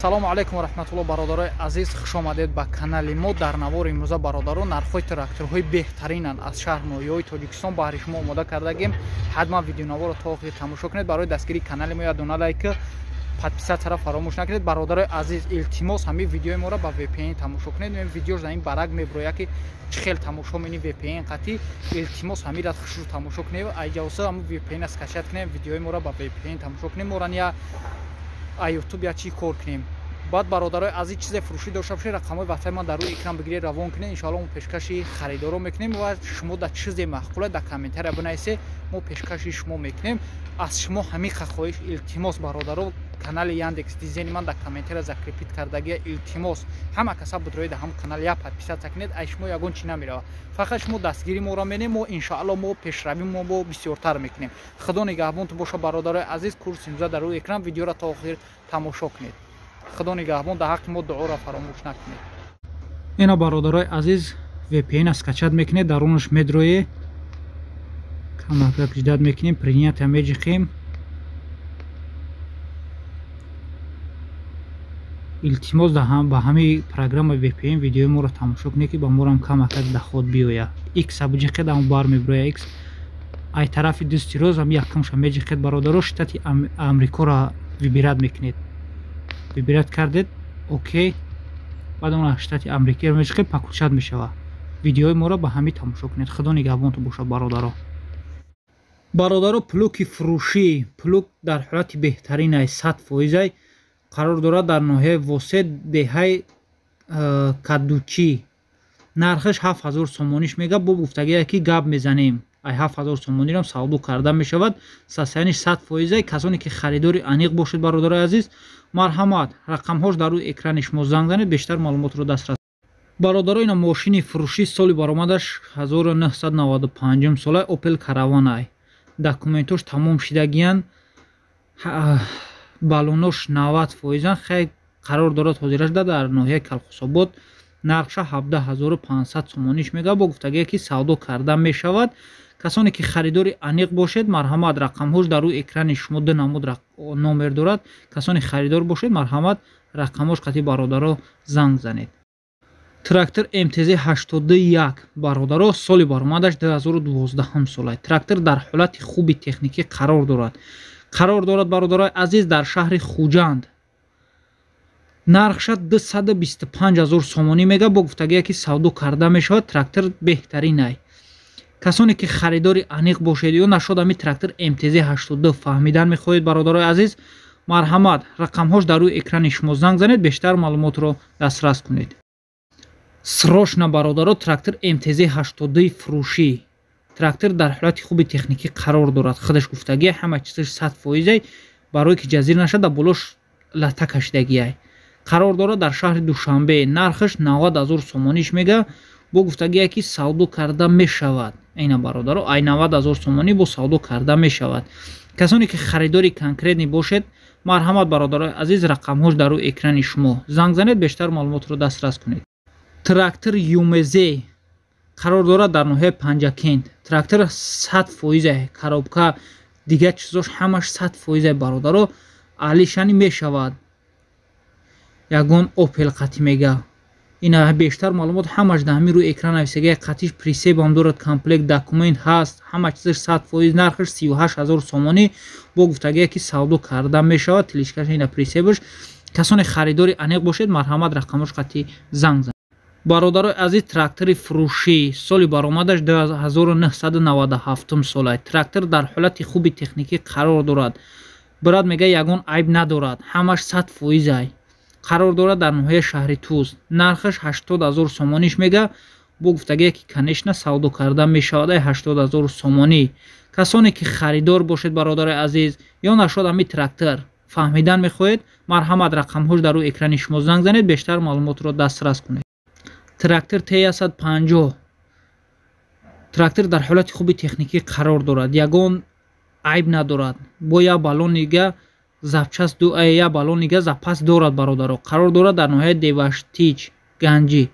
Салому алайкум ва раҳматуллоҳ, бародарои азиз, хуш омадед ба канали мо. Дар навори имрӯза, бародарон, нархҳои тракторҳои беҳтаринанд аз шаҳр ноҳияҳои Тоҷикистон баҳри шумо омода кардагем. Ҳатман видеонаворо то охир тамошо кунед. Барои дастгирии канали мо як дона лайк, подписаться фаромӯш накунед. Бародарои азиз, илтимос, ҳамин видеои моро ба VPN тамошо кунед. Ин видеош дар ин барак меброяд, ки чӣ хел тамошо мени VPN қатӣ. Илтимос, ҳамин хушрӯ тамошо кунед. Айҷавоса ҳамин VPN скачать кунем, видеои моро ба VPN тамошо кунем. Мора я YouTube я чӣ кор кунем. Баъд, бародарои азиз, чизе фурӯшӣ дошта бошед, рақамҳои ватсапи ман дар рӯи экран бигиред, равон кунед. Иншоалло мо пешкаши харидоро мекунем ва шумо дар чизе маъқула дар комментария бинависед, мо пешкаши шумо мекунем. Аз шумо ҳамин хоҳиш, илтимос, бародаро, канали Яндекс Дизени ман дар комментария закрепить кардагия. Илтимос, ҳама каса будрои дар ҳам канал я подписаться кунед. Ай шумо ягон чи намеравад, фақат шумо дастгири моро менем. Мо иншоалло мо пешравӣ мо бисёртар мекунем. Худо нигаҳбонтон боша, бародарои азиз. Курси имрӯза дар рӯи экран, видеоро то охир тамошо кунед. Худо нигаҳбон, дар ҳаққи мо дуоро фаромӯш накунед. Ина, бародарои азиз, VPN скачать мекунед, дарунаш медроe, камакак ждать мекунем, принятия меҷиқем. Илтимос, ба ҳамаи программа VPN видеои моро тамошо кунед, ки ба морам камакак доход биёяд. X биҷиқед, ам бар меброя X. Ай тарафи дусти роз ам якумша меҷиқед, бародаро, штати Амрикоро выбирать мекунед. Выбирать кардед, окей, баъд он штати Амрикиро меҷиқед, подключать мешавад. Видеои моро ба ҳамин тамошо кунед. Худо нигаҳбонтон бошад, бародаро. Бародаро, плуги фурӯшӣ, плуг дар ҳолати беҳтаринай, 100%-ай, қарор дорад дар ноҳияи Восе, деҳаи Кадучӣ. Нархаш 7000 сомониш мега, бо гуфтагие ки гап мезанем. Ай 7000 сомонирам савдо карда мешавад. Состояние 100%-ай. Касоне ки харидори аниқ бошед, бародарои азиз, марҳамат, рақамҳош дар рӯи экрани шумо, занг занед, бештар маълумотро дастрас. Бародаро, ина мошини фурӯшӣ, соли баромадаш 1995 сола, Opel Caravana. Документош тамом шидагиян, баллонош 90%-ан. Хай, қарор дорад ҳозира шуда дар ноҳияи Калхусобод. Нархша 17 500 сомониш мега, бо гуфтагие ки савдо карда мешавад. Касоне ки харидори аниқ бошед, марҳамат, рақамҳош дар рӯи экрани шумо, ду намуд номер дорад. Касоне харидор бошед, марҳамат, рақамҳош қатъи бародаро занг занед. Трактор МТЗ 81, бародаро, соли баромадаш 2012 сола. Трактор дар ҳолати хуби техникӣ қарор дорад. Қарор дорад, бародарои азиз, дар шаҳри Хуҷанд. Нархша 225 ҳазор сомонӣ мега, бо гуфтагие ки савдо карда мешавад. Трактор беҳтаринай. Касоне ки харидори аниқ бошед ё нашод ҳами трактор МТЗ 82 фаҳмидан мехоҳед, бародарои азиз, марҳамат, рақамҳош дар рӯи экрани шумо, занг занед, бештар маълумотро дастрас кунед. Срочно, бародаро, трактор МТЗ 82 фурӯшӣ. Трактор дар ҳолати хуби техникӣ қарор дорад. Худаш гуфтагия, ҳама чизаш 100%-ай, барое ки ҷазир нашад, дар болош лата кашидагиай. Қарор дорад дар шаҳри Душанбе. Нархаш 90 ҳазор сомониш мега, бо гуфтагие ки савдо карда мешавад. Ина, бародаро, ай 90 ҳазор сомонӣ бо савдо карда мешавад. Касоне ки харидори конкретный бошед, марҳамат, бародарои азиз, рақамҳош дар рӯи экрани шумо, занг занед, бештар маълумотро дастрас кунед. Трактор ЮМЗ қарор дорад дар ноҳияи Панҷакент. Трактор 100%-е, коробка, дигар чизош ҳамаш 100%-е, бародаро, алишани мешавад. Ягон Опел қатӣ мега. Ина бештар маълумот ҳамаш дар ҳамин рӯи экран нависагия. Қатиш прицеп ам дорад, комплект документ ҳаст, ҳама чизаш 100%. Нархаш 38 000 сомонӣ, бо гуфтагие ки савдо карда мешавад. Тележка ш ина, прицеп аш. Касоне харидори аниқ бошед, марҳамат, рақамош қатӣ занг занед. Бародарои азиз, трактори фурӯшӣ, соли баромадаш 1997 сола. Трактор дар ҳолати хуби техникӣ қарор дорад. Брат мега, ягон айб надорад, ҳамаш 100%-ай. Қарор дорад дар ноҳияи шаҳри Тӯз. Нархаш 80 000 сомониш мега, бо гуфтагие ки, конечно, савдо карда мешавад ай 80 000 сомонӣ. Касоне ки харидор бошед, бародарои азиз, ё нашод ҳами трактор фаҳмидан мехоҳед, марҳамат, рақамҳош дар рӯи экрани шумо, занг занед, бештар маълумотро дастрас кунед. Трактор Т150. Трактор дар ҳолати хуби техникӣ қарор дорад, ягон айб надорад, бо як баллонига запчасть, як баллонига запас дорад, бародаро. Қарор дорад дар ноҳияи Деваштич, Ганҷӣ.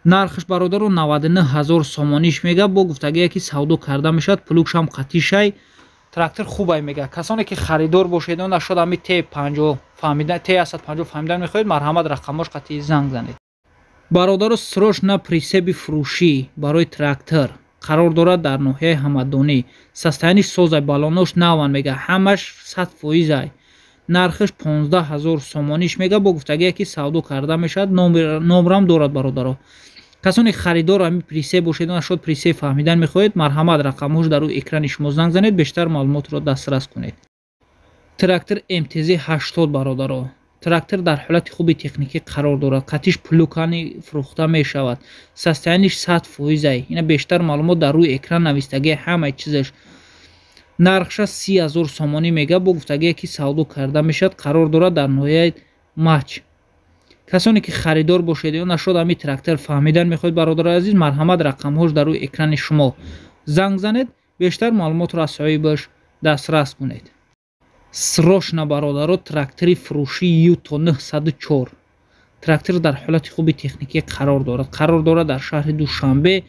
Нархаш, бародаро, 99 000 сомониш мега, бо гуфтагие ки савдо карда мешавад. Плуг шам қатишай. Трактор хубай мега. Касоне ки харидор бошед, нашуд ами Т50 фаҳмидан, Т150 фаҳмидан мехоҳед, марҳамат, рақамош қатъи занг занед. Бародаро, срочно прицеп и фурӯшӣ барои трактор қарор дорад дар ноҳияи Ҳамадонӣ. Состояние ш созай, балонош наван мега, ҳамаш 100%-ай. Нархаш 15 000 сомониш мега, бо гуфтагие ки савдо карда мешавад, номрам дорад, бародаро. Касоне харидор ами прицеп бошед, нашуд прицеп фаҳмидан мехоҳед, марҳамат, рақамҳош дар рӯи экрани шумо, занг занед, бештар маълумотро дастрас кунед. Трактор МТЗ 80, бародаро. Трактор дар ҳолати хуби техникӣ қарор дорад, қатиш плукани фурӯхта мешавад. Состояние ш 100%-ай. Ина бештар маълумот дар рӯи экран навистагия, ҳамаи чизаш. Нархша 30 000 сомонӣ мега, бо гуфтагие ки савдо карда мешавад. Қарор дорад дар ноҳияи Мач. Касоне ки харидор бошед ё нашуд ами трактор фаҳмидан мехоҳед, бародарои азиз, марҳамат, рақамҳош дар рӯи экрани шумо, занг занед, бештар маълумотро аз соҳибаш дастрас кунед. Срочно, бародаро, трактори фурӯшии Юто 904. Трактор дар ҳолати хуби техникӣ қарор дорад, қарор дорад дар шаҳри Душанбе.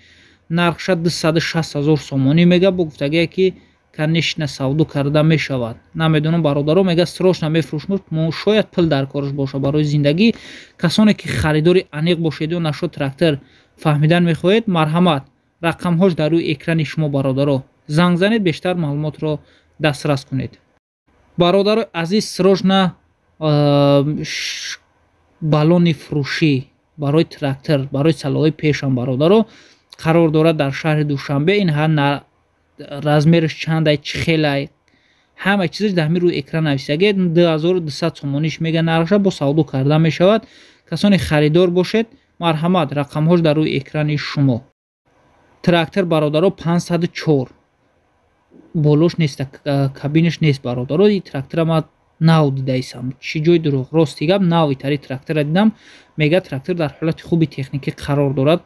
Нархша 260 000 сомонӣ мега, бо гуфтагие ки, конечно, савдо карда мешавад. Намедонам, бародаро, мега, срочно мефурӯшмуд, шояд пул дар кораш боша барои зиндагӣ. Касоне ки харидори аниқ бошед ё нашуд трактор фаҳмидан мехоҳед, марҳамат, рақамҳош дар рӯи экрани шумо, бародаро, занг занед, бештар маълумотро дастрас кунед. Бародарои азиз, срочно баллони фурӯшӣ барои трактор, барои салоҳои пешам, бародаро, қарор дорад дар шаҳри Душанбе. Ин размер аш чандай, чӣ хелай, ҳама чизаш дар ҳамин рӯи экран нависагед. 2200 сомониш мега нархша, бо савдо карда мешавад. Касоне харидор бошед, марҳамат, рақамҳош дар рӯи экрани шумо. Трактор, бародаро, 504, болош нест, кабинаш нест, бародаро. И трактора ма нав дидаисам, чӣ ҷои дурӯғ, рости гап, нави тари трактора дидам. Мега, трактор дар ҳолати хуби техникӣ қарор дорад,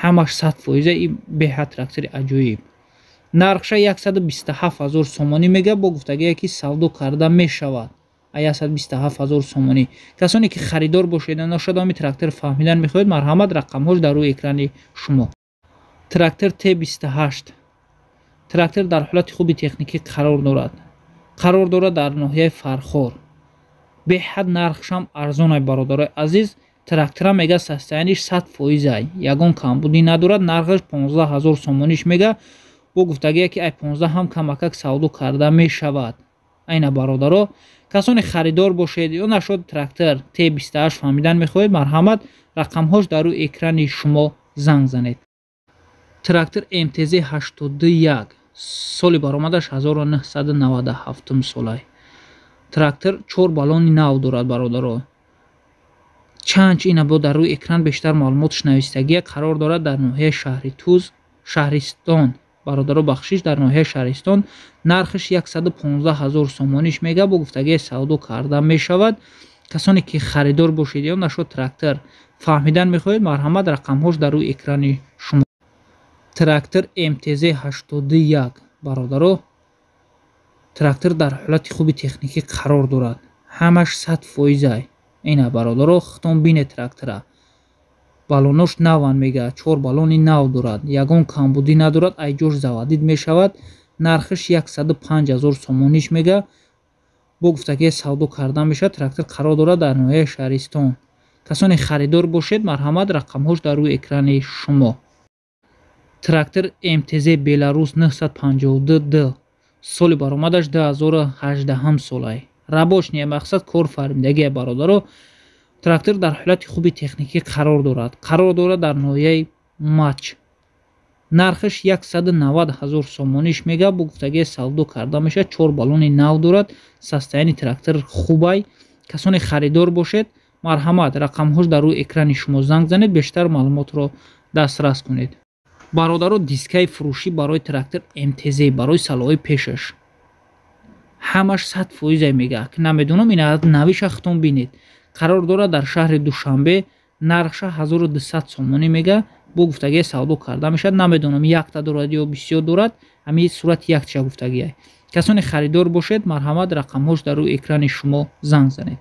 ҳамаш 100%. И беҳад трактори аҷоиб. Нархша 127 000 сомонӣ мега, бо гуфтагие ки савдо карда мешавад. 127 000 сомонӣ. Касоне ки харидор бошед, нашуд ами трактор фаҳмидан мехоҳед, марҳамат, рақамҳош дар рӯи экрани шумо. Трактор Т28. Трактор дар ҳолати хуби техникӣ қарор дорад, қарор дорад дар ноҳияи Фархор. Беҳад нархшам арзонай, бародарои азиз. Трактора, мега, состояние ш 100%-ай, ягон камбудӣ надорад. Нархаш 15 000 сомониш мега, бо гуфтагие ки ай 15 ҳам камакак савдо карда мешавад. Айна, бародаро, касоне харидор бошед ё нашуд трактор Т28 фаҳмидан мехоҳед, марҳамат, рақамҳош дар рӯи экрани шумо, занг занед. Трактор МТЗ 81, соли баромадаш 1997 солай. Трактор чор баллони нав дорад, бародаро. Чанд ина бо дар рӯи экран бештар маълумотш навистагия. Қарор дорад дар ноҳияи шаҳри Туз, Шаҳристон, бародаро, бахшиш, дар ноҳияи Шаҳристон. Нархаш 115 000 сомониш мега, бо гуфтагии савдо карда мешавад. Касоне ки харидор бошед ё нашуд трактор фаҳмидан мехоҳед, марҳамат, рақамҳош дар рӯи экрани шумо. Трактор МТЗ 81, бародаро. Трактор дар ҳолати хуби техникӣ қарор дорад, ҳамаш 100%-ай. Ина, бародаро, худтон бинед трактора. Баллонош наван мега, чор баллони нав дорад, ягон камбудӣ надорад, айҷош заводить мешавад. Нархаш 105 000 сомониш мега, бо гуфтагии савдо карда мешавад. Трактор қарор дорад дар ноҳияи Шаҳристон. Касоне харидор бошед, марҳамат, рақамҳош дар рӯи экрани шумо. Трактор МТЗ Беларус 952 д, соли баромадаш 2018 солай. Рабочий, мақсад кор фармидагия, бародаро. Трактор дар ҳолати хуби техникӣ қарор дорад, қарор дорад дар ноҳияи Мач. Нархаш 190 000 сомониш мега, бо гуфтагии савдо карда мешавад. Чор баллони нав дорад, состояние трактор хубай. Касоне харидор бошед, марҳамат, рақамҳош дар рӯи экрани шумо, занг занед, бештар маълумотро дастрас кунед. Бародаро, дискаи фурӯшӣ барои трактор МТЗ, барои салоҳои пешаш, ҳамаш 100%-ай мега. Намедонам, ина навиша худтон бинед. Қарор дорад дар шаҳри Душанбе. Нархша 1200 сомонӣ мега, бо гуфтагии савдо карда мешавад. Намедонам, якта дорад ё бисёр дорад, ҳамин сурати якча гуфтагиай. Касоне харидор бошед, марҳамат, рақамҳош дар рӯи экрани шумо, занг занед.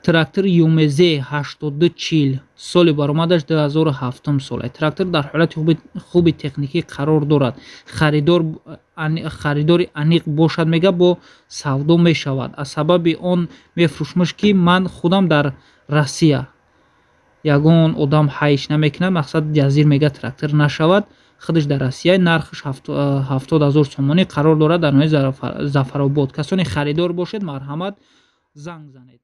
Трактор ЮМЗ 8240, соли баромадаш 2007 сола. Трактор дар ҳолати хуби техникӣ қарор дорад. Харидори аниқ бошад, мега, бо савдо мешавад. Аз сабаби он мефурӯшмаш, ки ман худам дар Россия, ягон одам ҳайш намекунад. Мақсад, ҷазир, мега, трактор нашавад, худаш дар Россия. Нархаш 70 000 сомонӣ, қарор дорад дар ноҳияи Зафаробод. Касоне харидор бошед, марҳамат, занг занед.